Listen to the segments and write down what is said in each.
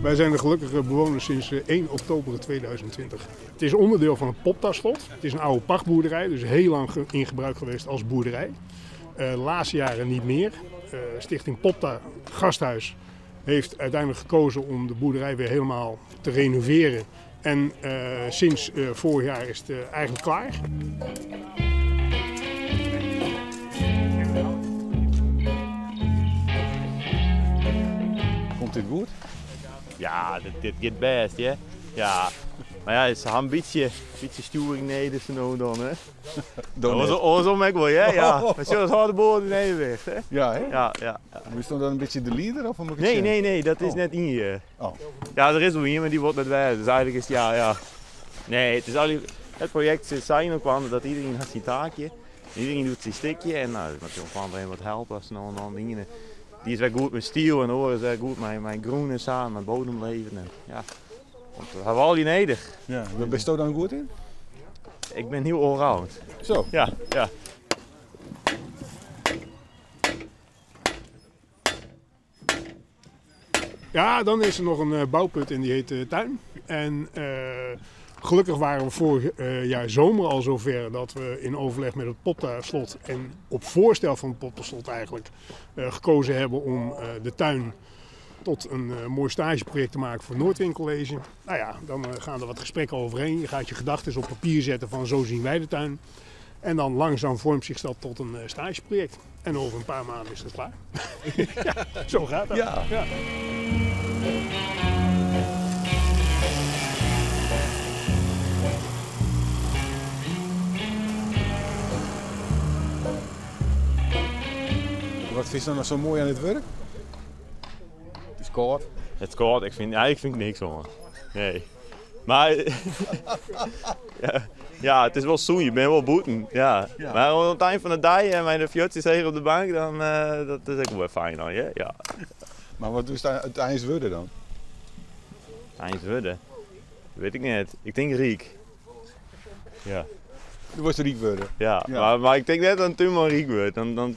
Wij zijn de gelukkige bewoners sinds 1 oktober 2020. Het is onderdeel van het Poptaslot. Het is een oude pachtboerderij, dus heel lang in gebruik geweest als boerderij. De laatste jaren niet meer. Stichting Popta Gasthuis heeft uiteindelijk gekozen om de boerderij weer helemaal te renoveren. En sinds vorig jaar is het eigenlijk klaar. Komt dit goed? Ja, dit gaat best, hè? Ja. Maar ja, het is een beetje sturing nee, dus nou dan, hè? Dat was om ik wel, hè? Ja. Maar zo is harde boord in evenwicht, hè? Ja, hè? Ja, ja. Maar is dat dan een beetje de leader of moet ik het Nee, zeggen? nee, nee, dat is Oh. net in hier. Oh. Ja, er is wel hier, maar die wordt net weg. Dus eigenlijk is ja, ja. Nee, het is eigenlijk, het project is zijn ook wel dat iedereen had zijn taakje. Iedereen doet zijn stukje en nou, dat moet gewoon wat helpen als nou en dan dingen. Die is wel goed met stiel en oren is wel goed met mijn groen samen, mijn bodemleven en ja. Want dat hebben we al die neder. Ja, waar ben je dan goed in? Ik ben heel allround. Zo? Ja, ja. Ja, dan is er nog een bouwput en die heet de Tuin. En gelukkig waren we vorig jaar zomer al zover dat we in overleg met het Poptaslot en op voorstel van het Poptaslot eigenlijk gekozen hebben om de tuin tot een mooi stageproject te maken voor het Nordwin College. Nou ja, dan gaan er wat gesprekken overheen. Je gaat je gedachten op papier zetten van zo zien wij de tuin. En dan langzaam vormt zich dat tot een stageproject. En over een paar maanden is dat klaar. Ja, zo gaat dat. Ja. Ja. Wat vind je dan nog zo mooi aan het werk? Het is koud. Het is koud, ik vind, ja, ik vind niks hoor. Nee. Maar ja, ja, het is wel zoen, je bent wel boeten. Ja. Ja. Maar aan het eind van de dag en mijn fjotjes hier op de bank, dan dat is ook wel fijn dan, ja? Ja. Maar wat doe je het eind worden dan? Het eind worden? Weet ik niet. Ik denk riek. Ja. Du wordt riek worden. Ja, Ja. Maar ik denk net dat een tuinman riek wordt. Dan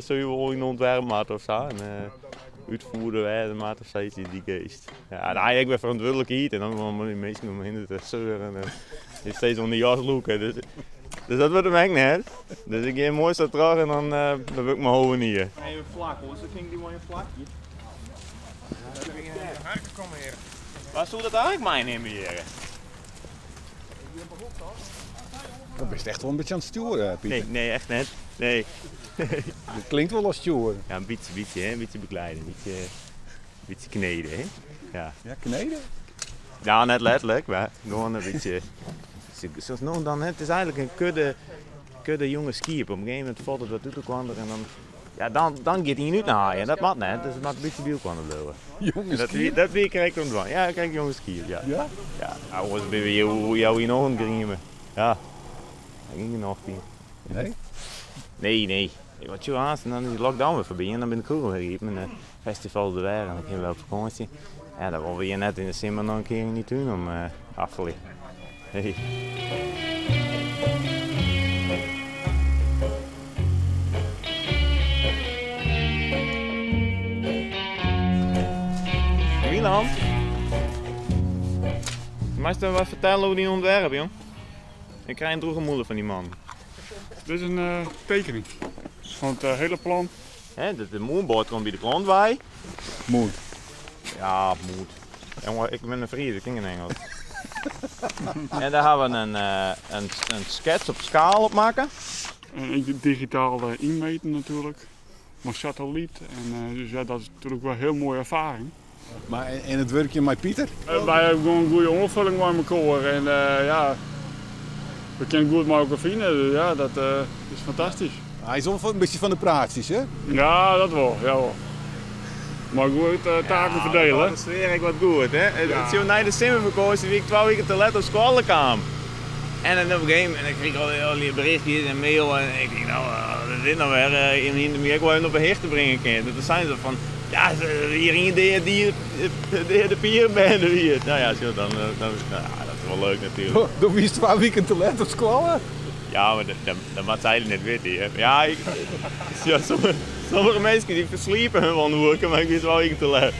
zul je wel een ontwerpmaat of zo. En, uitvoerder werden, maat of zoiets in die geest. Ja, nou, ik ben verantwoordelijk hier en dan moet die mensen om me te zeuren en die steeds onder de jas loeken. Dus dat wordt hem echt net. Dus ik ga mooi zo terug en dan wil ik mijn hoofd hier. Even vlak hoor, zo ging die mooie vlakje. Waar zou dat eigenlijk mijn in hier? Dat is echt wel een beetje aan het sturen, Pieter. Nee, nee, echt net. Nee. Dat klinkt wel als sturen. Ja, een beetje, hè? Een beetje begeleiden, een beetje kneden, hè? Ja. Ja, kneden? Ja, net letterlijk, maar gewoon een beetje. Zoals nu dan, hè? Het is eigenlijk een kudde jonge skier. Op een gegeven moment valt het wat uit elkaar en dan, ja, dan gaat hij niet naar haaien. En dat mag net, dus het moet een beetje bij elkaar blijven. Jonge Dat skier? dat wie krijg ik dan. Ja, ik krijg jonge skier, ja. Ja? Ja, nou was bij jou in ogen griemen. Ja. Dat ging nog niet. Nee? Nee, nee. Ik was zo haast en dan is de lockdown weer voorbij en dan ben ik ook weer hier. Met een festival de weer en dan gingen we op vakantie. Ja, dat wilden we hier net in de simmer nog een keer niet doen om af te liggen. Hey. Wieland? Mag je wat vertellen over die ontwerp, jong? Ik krijg een droege moeder van die man. Dit is een tekening van het hele plan. Hè, de moonboard komt bij de klant bij. Moed. Ja, moed. Jongen, ik ben een vriend, ik ging in Engels. En daar gaan we een schets op schaal op maken. En digitaal inmeten natuurlijk. Maar satelliet. En, dus ja, dat is natuurlijk wel een heel mooie ervaring. Maar en het werkje met Pieter? Wij hebben gewoon een goede aanvulling met elkaar. En ja, we kunnen goed met elkaar vinden, dus ja, dat is fantastisch. Hij is wel een beetje van de praatjes, hè? Ja, dat wel, ja wel. Maar goed, taken ja, verdelen. Dat zweer ik wat goed, hè? Ja. Het is na de simmervakantie wie ik 2 weken te let op school kwam. En dan op een gegeven moment, en dan kreeg ik al die berichtjes en mail en ik denk, nou, wat is dit nou weer? In de meer ik wel op een hecht te brengen kan. Dus dan zijn ze van, ja, hier in de pierbende hier. Nou ja, zo, dan, nou, dat is wel leuk natuurlijk. Door wie is 2 weken te let op school? Ja, maar dat mag zij net weten. Hè. Ja, ik, ja, sommige mensen die versliepen hun wanhoeken, maar ik wist wel weken te let.